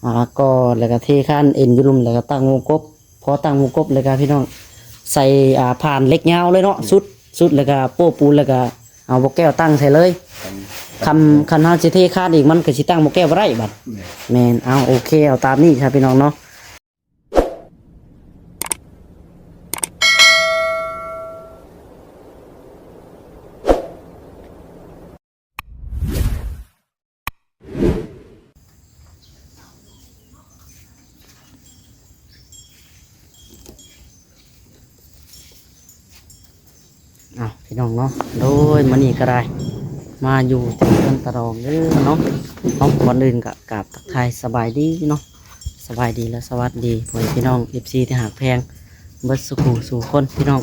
ອ່າ ກໍ ແລ້ວກໍເທຄານເອັນຢູ່ລຸ່ມ ແລ້ວກໍຕັ້ງວົງກົບ. ພໍຕັ້ງວົງກົບແລ້ວກໍ ພີ່ນ້ອງ ໃສ່ ອ່າ ຜ່ານເຫຼັກຍາວເລີຍເນາະ ສຸດ ສຸດ ແລ້ວກໍໂປ້ປູນ ແລ້ວກໍເອົາບໍ່ແກ້ວຕັ້ງໃສ່ເລີຍ. ຄັນ ຄັນເຮົາຊິເທຄານອີກ ມັນກໍຊິຕັ້ງບໍ່ແກ້ວບໍ່ໄດ້ບັດ. ແມ່ນ ເອົາ ໂອເຄ ເອົາຕາມນີ້ຊະ ພີ່ນ້ອງເນາະ. ອ້າວ ພີ່ນ້ອງເນາະ ໂດຍ ມື້ນີ້ກໍໄດ້ມາຢູ່ທີ່ເຮືອນຕາດອງເດີເນາະ. ເອົາ ກ່ອນອື່ນກໍກາບທັກທາຍສະບາຍດີເນາະ ສະບາຍດີ ແລະ ສະຫວັດດີພໍ່ແມ່ພີ່ນ້ອງ ເອັຟຊີ ທີ່ຮັກແພງເບິດສູ່ຜູ້ສູ່ຄົນ ພີ່ນ້ອງ.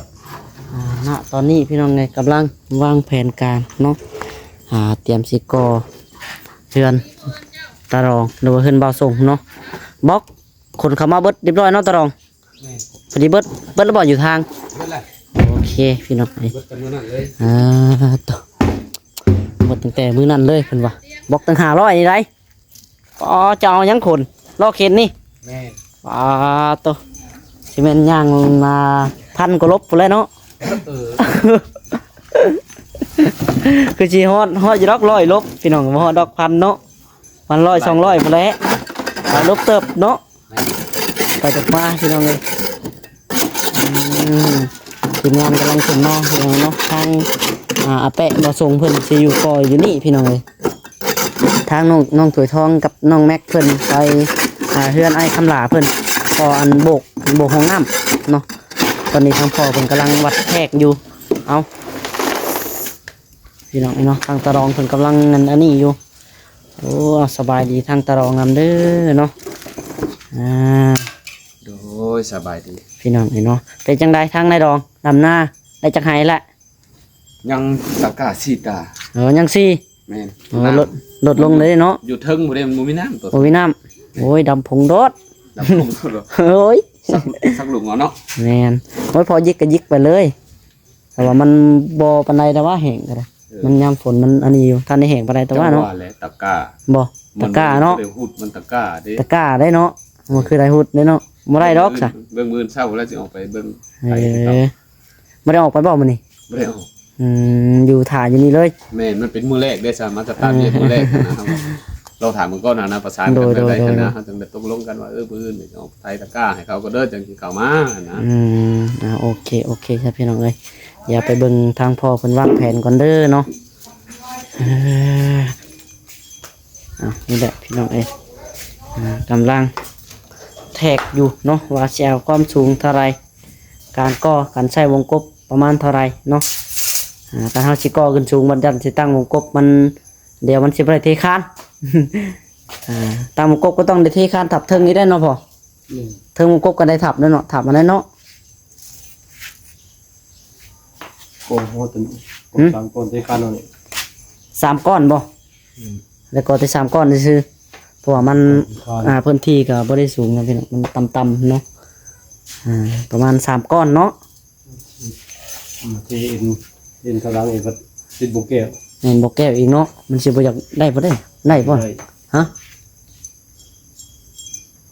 ອ່າ ນະຕອນນີ້ ພີ່ນ້ອງເອີຍ ກຳລັງວາງແຜນການເນາະ ອ່າ ຕຽມຊິກໍ່ເຮືອນຕາດອງ ຫຼືວ່າເຮືອນບ່າວຊົງເນາະ. ບອກ ຂົນເຂົ້າມາເບິດຮຽບຮ້ອຍເນາະ ຕາດອງ. ແມ່ນ ພໍດີເບິດ ເບິດແລ້ວບໍ່ ຢູ່ທາງ? ເບິດແລ້ວ. ໂອເຄ ພີ່ນ້ອງເອີຍ ເບິດກັນມື້ນັ້ນເລີຍ. ອ່າ ໂຕ ເບິດຕັ້ງແຕ່ມື້ນັ້ນເລີຍ ເພິ່ນວ່າ ບອກຕັ້ງຫ້າຮ້ອຍນີ້ໄດ໋. ອໍ ເຈົ້າເອົາຫຍັງຂົນ ລໍ້ເຂັນນີ້? ແມ່ນ. ປາໂຕ ຊິແມ່ນຍ່າງມາພັນກວ່າຫຼົບພຸ້ນແຫຼະເນາະ. ເອີ ຄືຊິຮອດ ຮອດຢູ່ດອກຮ້ອຍຫຼົບ ພີ່ນ້ອງ ບໍ່ຮອດດອກພັນເນາະ ພັນຮ້ອຍສອງຮ້ອຍພຸ້ນແຫຼະ. ຫຼາຍຫຼົບເຕີບເນາະ. ແມ່ນ ໄປກັບມາ ພີ່ນ້ອງເອີຍ. ອືມ ທີມງານກຳລັງຂຶ້ນມາ ພີ່ນ້ອງເນາະ. ທາງ ອ່າ ອາແປະ ບ່າວຊົງ ເພິ່ນຊິຢູ່ກໍຢູ່ນີ້ ພີ່ນ້ອງເອີຍ. ທາງນ້ອງ ນ້ອງຖ້ວຍທອງກັບນ້ອງແມັກເພິ່ນໄປ ອ່າ ເຮືອນອ້າຍຄຳຫຼ້າເພິ່ນ ກໍອັນໂບກ ໂບກຫ້ອງນ້ຳເນາະ. ຕອນນີ້ທາງພໍ່ເພິ່ນກຳລັງວັດແທກຢູ່. ເອົາ ພີ່ນ້ອງເນາະ ທາງຕາດອງເພິ່ນກຳລັງອັນ ອັນນີ້ຢູ່. ໂອ້ ສະບາຍດີທາງຕາດອງນຳເດີເນາະ. ອ່າ ໂດຍ ສະບາຍດີ ພີ່ນ້ອງເອີຍເນາະ. ເປັນຈັ່ງໃດທາງນາຍດອງ ດຳນາໄດ້ຈັກໄຮ່ລະ? ຍັງຕະກ້າສີ່ຕາ. ເອີ ຍັງສີ່. ແມ່ນ. ໂອ້ ລົດ ລົດລົງເລີຍເນາະ. ຢູ່ເທິງບໍ່ໄດ້ ມັນບໍ່ມີນ້ຳຕົວ ບໍ່ມີນ້ຳ. ໂອ້ຍ ດຳຜົງໂດດ ດຳຜົງໂດດ. ໂອ້ຍ ສັກ ສັກຫຼຸມເອົາເນາະ. ແມ່ນ. ໂອ້ຍ ພໍຢິກກໍຢິກໄປເລີຍ ແຕ່ວ່າມັນບໍ່ປານໃດ ແຕ່ວ່າແຫ້ງກໍໄດ້. ເອີ ມັນຍາມຝົນມັນອັນນີ້ຢູ່ ທັນໄດ້ແຫ້ງປານໃດ ແຕ່ວ່າເນາະ. ຈັ່ງວ່າແຫຼະ ຕະກ້າ ບໍ່ ມັນ ຕະກ້າເນາະ ບໍ່ໄດ້ຫຸດ ມັນຕະກ້າເດ້ ຕະກ້າໄດ້ເນາະ. ມັນຄືໄດ້ຫຸດເດ້ເນາະ ບໍ່ໄດ້ດອກຊະ. ເບິ່ງມື້ເຊົ້າແລ້ວຊິອອກໄປເບິ່ງ. ເອີ ບໍ່ໄດ້ອອກໄປບໍ່ມື້ນີ້? ບໍ່ໄດ້ອອກ. ອືມ ຢູ່ຖ້າຢູ່ນີ້ເລີຍ. ແມ່ນ ມັນເປັນມື້ແລກເດ້ຊະ ມາສະຕາດວຽກມື້ແລກຫັ້ນນະ. ລອງຖາມເພິ່ນກ່ອນຫັ້ນນະ ປະສານກັນແບບໃດຫັ້ນນະ. ເຮົາຈັ່ງໄດ້ຕົກລົງກັນວ່າ ເອີ ມື້ອື່ນຊິອອກໄປຕະກ້າໃຫ້ເຂົາກໍເດີ ຈັ່ງຊິເຂົ້າມາຫັ້ນນະ. ອືມ ອ່າ ໂອເຄ ໂອເຄ ຊະ ພີ່ນ້ອງເອີຍ. ດຽວໄປເບິ່ງທາງພໍ່ເພິ່ນວາງແຜນກ່ອນເດີເນາະ. ເອີ ອ່າ ນີ້ແຫຼະ ພີ່ນ້ອງເອີຍ ອ່າ ກຳລັງແທກຢູ່ເນາະ ວ່າຊິເອົາຄວາມສູງເທົ່າໃດ ການກໍ່ ການໃຊ້ວົງກົບປະມານເທົ່າໃດເນາະ. ອ່າ ຄັນເຮົາຊິກໍ່ຂຶ້ນສູງ ບັດຢ້ານຊິຕັ້ງວົງກົບ ມັນ ດຽວມັນຊິບໍ່ໄດ້ເທຄານ. ອ່າ ຕັ້ງວົງກົບກໍຕ້ອງໄດ້ເທຄານທັບເທິງອີກແລ້ວເນາະພໍ່. ແມ່ນ. ເທິງວົງກົບກໍໄດ້ທັບແລ້ວເນາະ ທັບອັນນັ້ນເນາະ. ກໍຮອດ ຫຶ? ສາມກ້ອນທີ່ຄານເອົານີ້ ສາມກ້ອນບໍ່? ອືມ ແລ້ວກໍແຕ່ສາມກ້ອນຊື່ໆ ເພາະວ່າມັນ ອ່າ ພື້ນທີ່ກໍບໍ່ໄດ້ສູງນະພີ່ນ້ອງ ມັນຕ່ຳໆເນາະ. ອ່າ ປະມານສາມກ້ອນເນາະ. ອືມ ເທເອັນ ເອັນຂ້າງຫຼັງອີກ ຕິດບໍ່ແກ້ວ. ແມ່ນ ບໍ່ແກ້ວອີກເນາະ ມັນຊິບໍ່ຢາກໄດ້ບໍ່ໄດ້ ໄດ້ບໍ່? ໄດ້ ຮະ?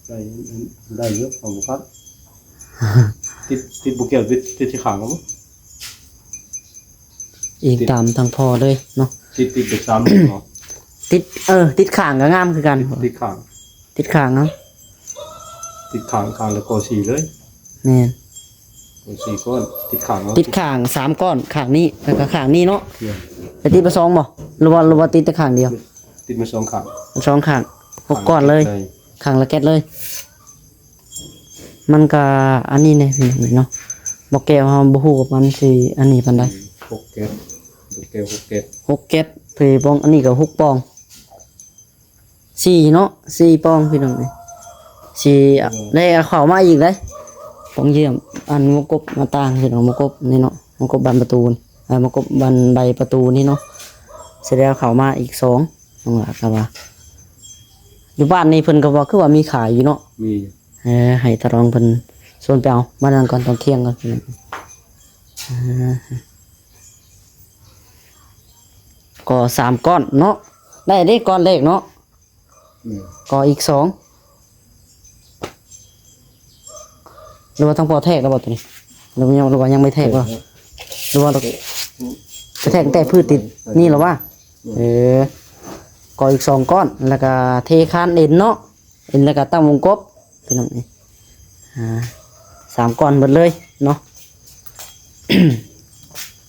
ໄດ້ ໄດ້ຢູ່ ເອົາບໍ່ຄັກ ຕິດ ຕິດບໍ່ແກ້ວ ຕິດ ຕິດທີ່ຂ້າງເອົາບໍ່? ອີງຕາມທາງພໍ່ເລີຍເນາະ. ຕິດ ຕິດເປັນສາມເນາະ. ຕິດ ເອີ ຕິດຂ້າງກໍງາມຄືກັນ. ຕິດ ຕິດຂ້າງ ຕິດຂ້າງເນາະ. ຕິດຂ້າງ ຂ້າງລະກໍສີ່ເລີຍ. ແມ່ນ ກໍສີ່ກ້ອນ ຕິດຂ້າງເນາະ. ຕິດຂ້າງສາມກ້ອນ ຂ້າງນີ້ ແລ້ວກໍຂ້າງນີ້ເນາະ. ແມ່ນ. ໄປຕິດມາສອງບໍ່ ຫຼືວ່າ ຫຼືວ່າຕິດແຕ່ຂ້າງດຽວ? ຕິດມາສອງຂ້າງ ສອງຂ້າງ ຫົກກ້ອນເລີຍ. ຂ້າງລະແກັດເລີຍ ມັນກະອັນນີ້ແດ່ເນາະ. ບໍ່ແກ້ວເຮົາບໍ່ຮູ້ວ່າມັນຊິອັນນີ້ປານໃດ. ຫົກແກັດ ບໍ່ແກ້ວຫົກແກັດ ຫົກແກັດ ເພປອງ ອັນນີ້ກະຫົກປອງ ສີ່ເນາະ ສີ່ປອງພີ່ນ້ອງເອີຍ. ສີ່ ອືມ ໄດ້ເອົາເຂົ້າມາອີກເດ້ ປອງຢ້ຽມ ອັນມະກົບໜ້າຕ່າງພີ່ນ້ອງ ມະກົບນີ້ເນາະ ມະກົບບານປະຕູ ເອີ ມະກົບບານໃບປະຕູນີ້ເນາະ. ຊິໄດ້ເອົາເຂົ້າມາອີກສອງ ນ້ອງຫຼ້າກໍວ່າ ຢູ່ບ້ານນີ້ເພິ່ນກໍວ່າຄືວ່າມີຂາຍຢູ່ເນາະ. ມີ ເອີ ໃຫ້ຕາດອງເພິ່ນຊວນໄປເອົາ ມານັ້ນກ່ອນ ຕອນທ່ຽງກ່ອນ. ເອີ ກໍສາມກ້ອນເນາະ ໄດ້ເດ້ກ້ອນແລກເນາະ. ອືມ ກໍອີກສອງ ຫຼືວ່າທາງພໍ່ແທກແລ້ວບໍ່ໂຕນີ້? ຫຼືວ່າຍັງ ຫຼືວ່າຍັງບໍ່ແທກບໍ່? ຫຼືວ່າໄປແທກແຕ່ພືດຕິດນີ້ແລ້ວວະ? ເອີ ກໍອີກສອງກ້ອນ ແລ້ວກະເທຄານເອັນເນາະ ເອັນ ແລ້ວກະຕັ້ງວົງກົບ ພີ່ນ້ອງນີ້ ອ່າ ສາມກ້ອນເບິດເລີຍເນາະ.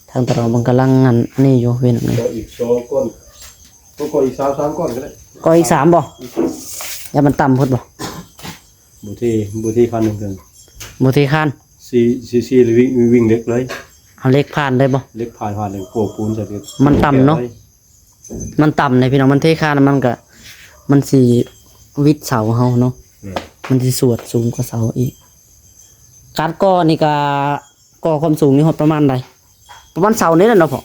ທາງຕະຫຼອດເບິ່ງກຳລັງອັນນີ້ຢູ່ ພີ່ນ້ອງນີ້ ກໍອີກສອງກ້ອນ ກໍ ກໍອີກສາມ ສາມກ້ອນກໍໄດ້ ກໍອີກສາມບໍ່? ຢ່າມັນຕ່ຳໂພດບໍ່? ບໍ່ເທ ບໍ່ເທຄານເທິງ ບໍ່ເທຄານ ສີ່ ສີ່ ສີ່ ແລ້ວວິ່ງ ວິ່ງເຫຼັກເລີຍ ເອົາເຫຼັກຜ່ານໄດ້ບໍ່? ເຫຼັກຜ່ານ ຜ່ານເລີຍ ໂປະປູນໃສ່ ມັນຕ່ຳເນາະ ມັນຕ່ຳເດ້ພີ່ນ້ອງ ມັນເທຄານແລ້ວມັນກະ ມັນຊິວິດເສົາເຮົາເນາະ ແມ່ນ ມັນຊິສວດສູງກວ່າເສົາອີກ. ການກໍ່ນີ້ກະ ກໍ່ຄວາມສູງນີ້ຮອດປະມານໃດ? ປະມານເສົານີ້ແຫຼະເນາະພໍ່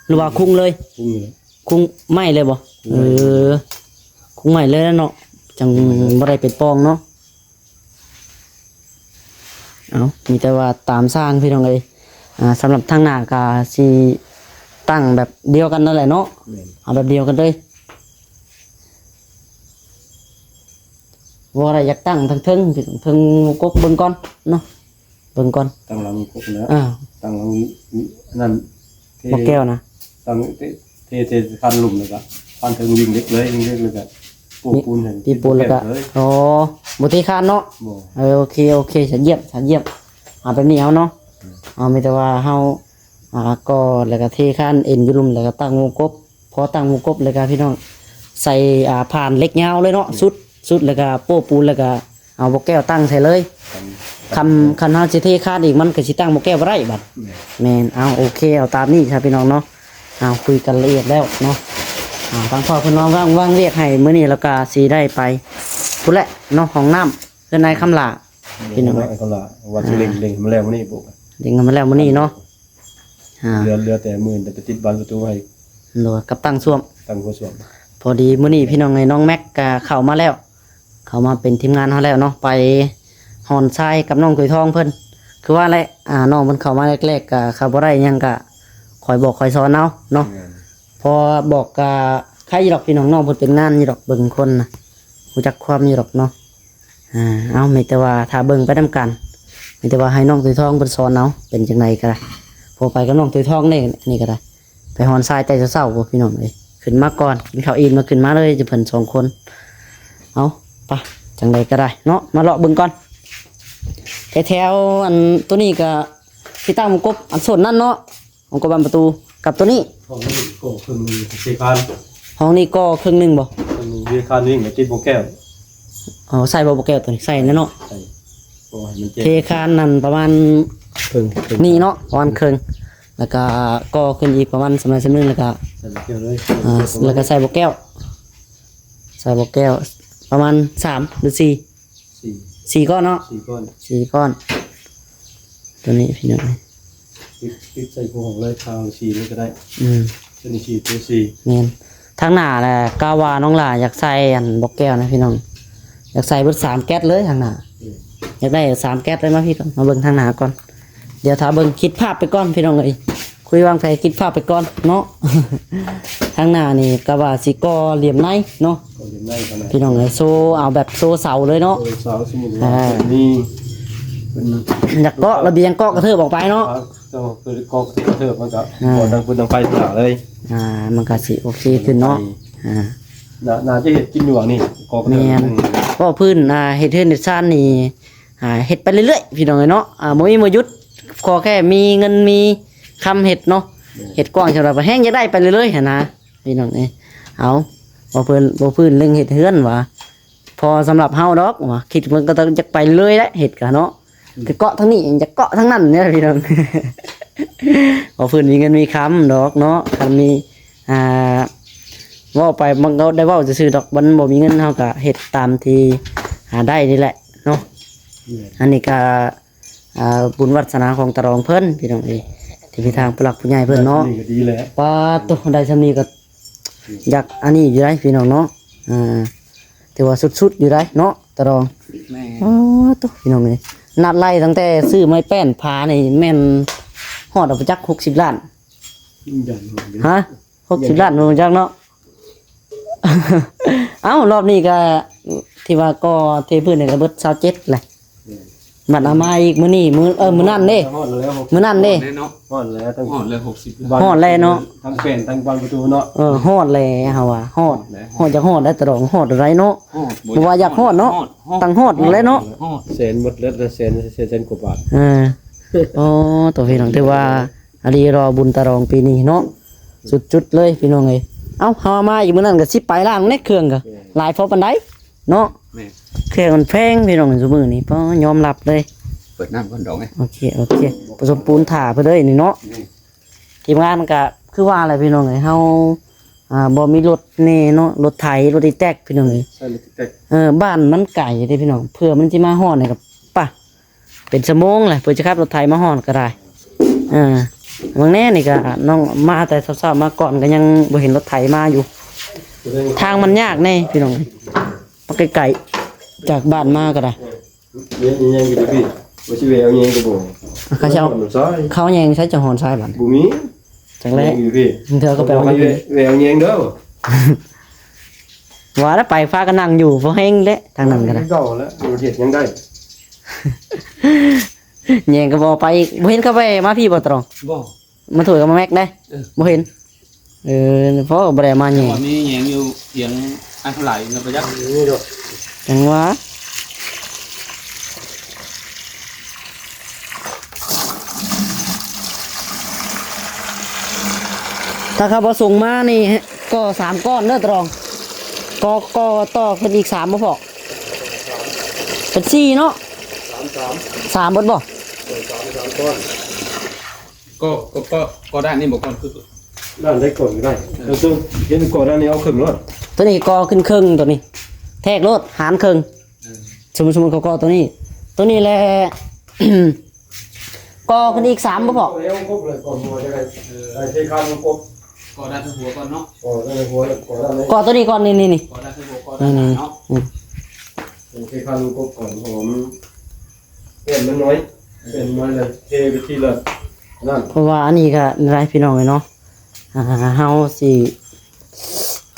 ຫຼືວ່າຄຸງເລີຍ? ຄຸງນີ້ແຫຼະ ຄຸງໄມ້ເລີຍບໍ່? ຄຸງໄມ້ ເອີ ຄຸງໄມ້ເລີຍແຫຼະເນາະ ຈັ່ງບໍ່ໄດ້ເປັນປ່ອງເນາະ. ເອົາ ມີແຕ່ວ່າຕາມຊ່າງພີ່ນ້ອງເອີຍ. ອ່າ ສຳລັບທາງໜ້າກະຊິຕັ້ງແບບດຽວກັນນັ້ນແຫຼະເນາະ ແມ່ນ ເອົາແບບດຽວກັນເລີຍ. ບໍ່ໄດ້ຢາກຕັ້ງເທິງໆ ເທິງ ເທິງກົກເບິ່ງກ່ອນເນາະ ເບິ່ງກ່ອນ ຕັ້ງຫຼັງກົກແລ້ວ ອ່າ ຕັ້ງຫຼັງ ອັນນັ້ນ ບໍ່ແກ້ວນະ ຕັ້ງ ເທ ເທ ເທຄານລຸ່ມ ແລ້ວກະຄານເທິງວິ່ງເຫຼັກເລີຍ ວິ່ງເຫຼັກ ແລ້ວກະໂປະປູນໃຫ້ ຕີປູນ ແລ້ວກະ ເລີຍ ອໍ ບໍ່ເທຄານເນາະ ບໍ່ ເອີ ໂອເຄ ໂອເຄ ສະຢຽມ ສະຢຽມ ເອົາແບບນີ້ເອົາເນາະ ອືມ ເອົາ ມີແຕ່ວ່າເຮົາ ອ່າ ກໍ່ ແລ້ວກະເທຄານເອັນຢູ່ລຸ່ມ ແລ້ວກະຕັ້ງວົງກົບ ພໍຕັ້ງວົງກົບແລ້ວກະພີ່ນ້ອງ ໃສ່ ອ່າ ຜ່ານເຫຼັກຍາວເລີຍເນາະ ສຸດ ສຸດ ແລ້ວກະໂປ້ປູນ ແລ້ວກະເອົາບໍ່ແກ້ວຕັ້ງໃສ່ເລີຍ. ຄັນ ຄັນເຮົາຊິເທຄານອີກ ມັນກະຊິຕັ້ງບໍ່ແກ້ວບໍ່ໄດ້ບັດ. ແມ່ນ ເອົາ ໂອເຄ ເອົາຕາມນີ້ຊະພີ່ນ້ອງເນາະ. ເຮົາຄຸຍກັນລະອຽດແລ້ວເນາະ. ອ່າ ທາງພໍ່ເພິ່ນວາງ ວາງວຽກໃຫ້ມື້ນີ້ ແລ້ວກະຊິໄດ້ໄປພຸ້ນແຫຼະເນາະ ຫ້ອງນ້ຳເຮືອນນາຍຄຳຫຼ້າ ພີ່ນ້ອງເອີຍ. ນາຍຄຳຫຼ້າວ່າຊິເລັ່ງ ອ່າ ເລັ່ງໃຫ້ມັນແລ້ວມື້ນີ້ ເລັ່ງໃຫ້ມັນແລ້ວມື້ນີ້ເນາະ. ອ່າ ເຫຼືອ ເຫຼືອແຕ່ມື້ນີ້ໄປຕິດບານປະຕູໃຫ້ ໂດຍ ກັບຕັ້ງສ້ວມ ຕັ້ງຫົວສ້ວມ. ພໍດີມື້ນີ້ພີ່ນ້ອງເອີຍ ນ້ອງແມັກກະເຂົ້າມາແລ້ວ ເຂົ້າມາເປັນທີມງານເຮົາແລ້ວເນາະ ໄປຮ່ອນຊາຍກັບນ້ອງຕົວທອງເພິ່ນ. ຄືວ່າແຫຼະ ອ່າ ນ້ອງເພິ່ນເຂົ້າມາແລກໆ ກະເຂົາບໍ່ໄດ້ຫຍັງ ກະຄອຍບອກຄອຍສອນເອົາເນາະ. ແມ່ນ ພໍບອກກະໄຄຢູ່ດອກ ພີ່ນ້ອງ ນ້ອງເພິ່ນເປັນງານຢູ່ດອກ ເບິ່ງຄົນນະ ຮູ້ຈັກຄວາມຢູ່ດອກເນາະ. ອ່າ ເອົາ ມີແຕ່ວ່າຖ້າເບິ່ງໄປນຳກັນ ມີແຕ່ວ່າໃຫ້ນ້ອງຕົວທອງເພິ່ນສອນເອົາ ເປັນຈັ່ງໃດກະໄດ້. ພໍໄປກັບນ້ອງຕົວທອງເດ້ ນີ້ກະໄດ້ ໄປຮ່ອນຊາຍແຕ່ເຊົ້າໆ ພຸ້ນ ພີ່ນ້ອງເອີຍ. ຂຶ້ນມາກ່ອນ ກິນເຂົ້າອີ່ມແລ້ວຂຶ້ນມາເລີຍ ຈະເພິ່ນສອງຄົນ. ເອົາ ໄປ ຈັ່ງໃດກະໄດ້ເນາະ ມາເລາະເບິ່ງກ່ອນ. ແຖວໆ ອັນໂຕນີ້ກະຊິຕັ້ງມົງກົບ ອັນໂຊນນັ້ນເນາະ ຂອງກະບານປະຕູ ກັບໂຕນີ້ ຫ້ອງນີ້ກໍ່ເຄິ່ງໜຶ່ງ ເທຄານ ຫ້ອງນີ້ກໍ່ເຄິ່ງໜຶ່ງບໍ່? ເຄິ່ງໜຶ່ງ ເທຄານນີ້ກະຕິດບໍ່ແກ້ວ. ອໍ ໃສ່ບໍ່ ບໍ່ແກ້ວໂຕນີ້ ໃສ່ແນ່ເນາະ ໃສ່ ບໍ່ໃຫ້ມັນແຈ້ງ. ເທຄານນັ້ນປະມານ ເຄິ່ງ ນີ້ເນາະ ປະມານເຄິ່ງ ແລ້ວກະກໍ່ຂຶ້ນອີກປະມານສ່ຳໃດສ່ຳໜຶ່ງ ແລ້ວກະ ໃສ່ບໍ່ແກ້ວເລີຍ ອ່າ ແລ້ວກະໃສ່ບໍ່ແກ້ວ ໃສ່ບໍ່ແກ້ວ ປະມານສາມ ຫຼື ສີ່ ສີ່ ສີ່ກ້ອນເນາະ ສີ່ກ້ອນ ສີ່ກ້ອນ. ໂຕນີ້ພີ່ນ້ອງ ຕິດ ຕິດໃສ່ໂຄງເລີຍ ທາງສີ່ນີ້ກະໄດ້. ອືມ ໂຕນີ້ສີ່ ໂຕສີ່ ແມ່ນ. ທາງໜ້າລະ ກະວ່ານ້ອງຫຼ້າຢາກໃສ່ອັນບໍ່ແກ້ວນະພີ່ນ້ອງ ຢາກໃສ່ເບິດສາມແກັດເລີຍທາງໜ້າ. ອືມ ຢາກໄດ້ສາມແກັດເລີຍ. ມາພີ່ກ່ອນ ມາເບິ່ງທາງໜ້າກ່ອນ ດຽວຖ້າເບິ່ງ ຄິດພາບໄປກ່ອນພີ່ນ້ອງເອີຍ. ຄຸຍວາງແຜນ ຄິດພາບໄປກ່ອນເນາະ. ທາງໜ້ານີ້ກະວ່າຊິກໍ່ຫຼຽມໃນເນາະ ກໍ່ຫຼຽມໃນ ພີ່ນ້ອງເອີຍ. ໂຊ ເອົາແບບໂຊເສົາເລີຍເນາະ ໂຊເສົາ ສົມມຸດວ່າ ອ່າ ມີເປັນ ຢາກເກາະລະບຽງ ເກາະກະເທີບອອກໄປເນາະ. ເຈົ້າເກີດເກາະກະເທີບ ມັນກະ ອ່າ ບໍ່ດັງຟືນດັງໄຟເທົ່າເລີຍ. ອ່າ ມັນກະຊິໂອເຄຂຶ້ນເນາະ. ອ່າ ໜ້າ ໜ້າຈະເຮັດກິນຢູ່ຫວ່າງນີ້ ເກາະກະເທີບ. ແມ່ນ ເວົ້າພື້ນ ອ່າ ເຮັດເຮືອນເຮັດຊານນີ້ ອ່າ ເຮັດໄປເລື້ອຍໆ ພີ່ນ້ອງເອີຍເນາະ. ອ່າ ບໍ່ມີມື້ຢຸດ ຂໍແຄ່ມີເງິນມີຄຳເຮັດເນາະ. ແມ່ນ ເຮັດກວ້າງສ່ຳໃດ ແຮງຢາກໄດ້ໄປເລື້ອຍໆ ຫັ້ນນະ ພີ່ນ້ອງເອີຍ. ເອົາ ບໍ່ເພິ່ນ ບໍ່ພື້ນເລັ່ງເຮັດເຮືອນຫວາ ພໍສຳລັບເຮົາດອກຫວາ ຄິດເບິ່ງກະຕ້ອງຢາກໄປເລື້ອຍແຫຼະ ເຮັດກະເນາະ. ອືມ ກະເກາະທາງນີ້ ຢາກເກາະທາງນັ້ນເດ້ພີ່ນ້ອງ. ບໍ່ພື້ນມີເງິນມີຄຳດອກເນາະ ຄັນມີ ອ່າ ເວົ້າໄປມັນກະໄດ້ເວົ້າຊື່ໆດອກ ມັນບໍ່ມີເງິນ ເຮົາກະເຮັດຕາມທີ່ຫາໄດ້ນີ້ແຫຼະເນາະ. ແມ່ນ ອັນນີ້ກະ ອ່າ ບຸນວາດສະໜາຂອງຕາດອງເພິ່ນ ພີ່ນ້ອງເອີຍ ທີ່ມີທາງຜູ້ຫຼັກຜູ້ໃຫຍ່ເພິ່ນເນາະ. ໄດ້ສ່ຳນີ້ກະດີແລ້ວ ປາດໂທ້ ໄດ້ສ່ຳນີ້ກະ ອືມ ຢາກອັນນີ້ຢູ່ໄດ໋ ພີ່ນ້ອງເນາະ. ອ່າ ຖືວ່າສຸດໆຢູ່ໄດ໋ເນາະ ຕາດອງ. ແມ່ນ ປາດໂທ້ ພີ່ນ້ອງເອີຍ ນັບໄລ່ຕັ້ງແຕ່ຊື້ໄມ້ແປ້ນຜານີ້ແມ່ນຮອດເອົາໄປຈັກຫົກສິບລ້ານ ຮະ? ຫົກສິບລ້ານ ບໍ່ຮູ້ຈັກເນາະ. ເອົ້າ ລອບນີ້ກະ ທີ່ວ່າກໍ່ເທພື້ນນີ້ກະເບິດຊາວເຈັດແຫຼະ. ແມ່ນ ບັດເອົາມາອີກມື້ນີ້ ມື້ ເອີ ມື້ນັ້ນເດ້ ຮອດແລ້ວ ມື້ນັ້ນເດ້ ຮອດແລ້ວເນາະ ຮອດແລ້ວ ຮອດແລ້ວ ຫົກສິບ ຮອດແລ້ວເນາະ ທັງແປ້ນທັງບານປະຕູເນາະ ເອີ ຮອດແລ້ວເຮົາວ່າ ຮອດ ຮອດແລ້ວ ຮອດ ຢາກຮອດໄດ້ຕະຫຼອງ ຮອດໄດ້ເນາະ ຮອດ ບໍ່ວ່າຢາກຮອດເນາະ ຮອດ ຕ້ອງຮອດຢູ່ແລ້ວເນາະ ຮອດ ແສນໝົດແລ້ວ ແສນ ແສນ ແສນກວ່າບາດ ເອີ ໂອ້ ໂຕພີ່ນ້ອງ ຖືວ່າ ອັນນີ້ລໍບຸນຕະຫຼອງປີນີ້ເນາະ ສຸດໆເລີຍພີ່ນ້ອງເອີຍ ເອົ້າ ເຮົາມາອີກມື້ນັ້ນກໍສິບປາຍລ້ານແນ່ ເຄື່ອງກໍ ແມ່ນ ຫຼາຍພໍປານໃດເນາະ ແມ່ນ ເຄື່ອງມັນແພງພີ່ນ້ອງ ຊຸມື້ນີ້ ປ້າ ຍອມຮັບເລີຍ ເປີດນ້ຳກ່ອນດອກເອີຍ ໂອເຄ ໂອເຄ ປະສົມປູນຖ້າເພິ່ນເລີຍນີ້ເນາະ ແມ່ນ ທີມງານກໍຄືວ່າແຫຼະພີ່ນ້ອງເອີຍ ເຮົາ ອ່າ ບໍ່ມີລົດແນ່ເນາະ ລົດໄຖ ລົດອີແຕັກພີ່ນ້ອງເອີຍ ໃຊ້ລົດອີແຕັກ ເອີ ບ້ານມັນໄກເດ້ພີ່ນ້ອງ ເພື່ອມັນຊິມາຮອດນີ້ກໍ ປະ ເປັນຊົ່ວໂມງແຫຼະ ເພິ່ນຈະຂັບລົດໄຖມາຮອດກໍໄດ້ ເອີ ບາງແນ່ນີ້ກໍນ້ອງມາແຕ່ເຊົ້າໆ ມາກ່ອນກໍຍັງບໍ່ເຫັນລົດໄຖມາຢູ່ ທາງມັນຍາກແນ່ພີ່ນ້ອງ ມາໄກໆ ຈາກບ້ານມາກໍໄດ້ ເອີ ມີຫຍັງຢູ່ພີ່ ວ່າຊິແວ່ເອົາຫຍັງກໍບໍ່ ເຂົາເຈົ້າ ເອົາຫຍັງໃສ່ຈັກຫອນຊາຍບັດ ບໍ່ມີ ຈັກແລ້ວ ເອົາຢູ່ພີ່ ເທື່ອກໍໄປເອົາຢູ່ ແວ່ເອົາແຍງເດີ ວ່າແລ້ວໄປພາກັນນັ່ງຢູ່ພໍແຮງແຫຼະ ທາງນັ້ນກໍໄດ້ ເກົ່າແລ້ວ ເຮັດຫຍັງໄດ້ ແຍງກໍບໍ່ໄປອີກ ບໍ່ເຫັນເຂົາແວ່ມາພີ້ບໍ່ຕະຫຼອງ ບໍ່ ມາຖ້ວຍກັບມາແມັກໄດ້ ເອີ ບໍ່ເຫັນ ເອີ ພໍກໍບໍ່ໄດ້ມາແຍງ ວ່າມີແຍງຢູ່ທຽງອັນເທົ່າໃດນະປະຢັດ ນີ້ດອກ ຈັ່ງວ່າ ຖ້າເຂົາບໍ່ສົ່ງມານີ້ ກໍສາມກ້ອນເດີຕະຫຼອງ ກໍ ກໍຕໍ່ຂຶ້ນອີກສາມບໍ່ພໍ ເປັນສີ່ເນາະ ສາມ ສາມ ສາມເບິດບໍ່ ເອີ ສາມ ສາມກ້ອນ ກໍ ກໍ ກໍ ກໍດ້ານນີ້ບໍ່ກ່ອນ ຄືດ້ານໃດກ່ອນກໍໄດ້ ເອີ ເຮັດກໍດ້ານນີ້ເອົາເຄິ່ງໂລດ ຕົວນີ້ກໍຂຶ້ນເຄິ່ງ ຕົວນີ້ແທກໂລດ ຫານເຄິ່ງ ເອີ ສົມມຸດ ສົມມຸດເຂົາກໍຕົວນີ້ ຕົວນີ້ແຫຼະ ກໍຂຶ້ນອີກສາມບໍ່ພໍ ເອົາຄົບເລີຍກ່ອນຫົວຈະໄດ້ ເອີ ໄດ້ເທຄານຄົບ ກໍດ້ານຫົວກ່ອນເນາະ ກໍດ້ານຫົວ ກໍດ້ານ ກໍຕົວນີ້ກ່ອນ ນີ້ ນີ້ ນີ້ ກໍດ້ານຫົວ ກໍດ້ານໜ້າເນາະ ອືມ ເທຄານຄົບກ່ອນ ເພາະວ່າມັນ ແປ້ນມັນນ້ອຍ ແປ້ນມັນນ້ອຍເລີຍ ເທໄປທີລະນັ້ນ ເພາະວ່າອັນນີ້ກໍຫຼາຍພີ່ນ້ອງເອີຍເນາະ ອ່າ ເຮົາຊິ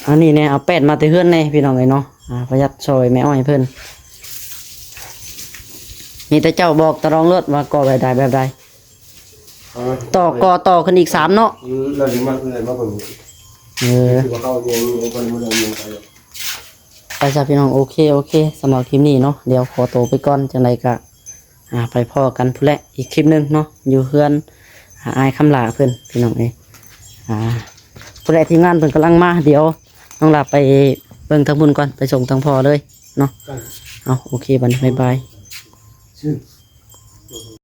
ອັນນີ້ແນ່ ເອົາແປ້ນມາແຕ່ເຮືອນແນ່ພີ່ນ້ອງເອີຍເນາະ ອ່າ ປະຢັດຊ່ອຍແມ່ອ້ອຍເພິ່ນ ມີແຕ່ເຈົ້າບອກຕະຫຼອງໂລດວ່າກໍ່ແບບໃດແບບໃດ ອ່າ ຕໍ່ ກໍ່ຕໍ່ຂຶ້ນອີກສາມເນາະ ອືມ ແລ້ວຊິມາ ແລ້ວມາເບິ່ງ ເອີ ຄືວ່າເຂົາເອົາຫຍັງ ເຂົາບໍ່ໄດ້ເອົາຫຍັງໄປ ໄປຊະພີ່ນ້ອງ ໂອເຄ ໂອເຄ ສຳລັບຄລິບນີ້ເນາະ ດຽວຂໍໂຕໄປກ່ອນ ຈັ່ງໃດກະ ອ່າ ໄປພໍ້ກັນພຸ້ນແຫຼະ ອີກຄລິບໜຶ່ງເນາະ ຢູ່ເຮືອນ ອ່າ ອ້າຍຄຳຫຼ້າເພິ່ນ ພີ່ນ້ອງເອີຍ ອ່າ ພຸ້ນແຫຼະ ທີມງານເພິ່ນກຳລັງມາ ດຽວນ້ອງຫຼ້າໄປເບິ່ງທາງພຸ້ນກ່ອນ ໄປສົ່ງທາງພໍ່ເລີຍເນາະ ເອົາ ໂອເຄ ບັດນີ້ ບາຍບາຍ.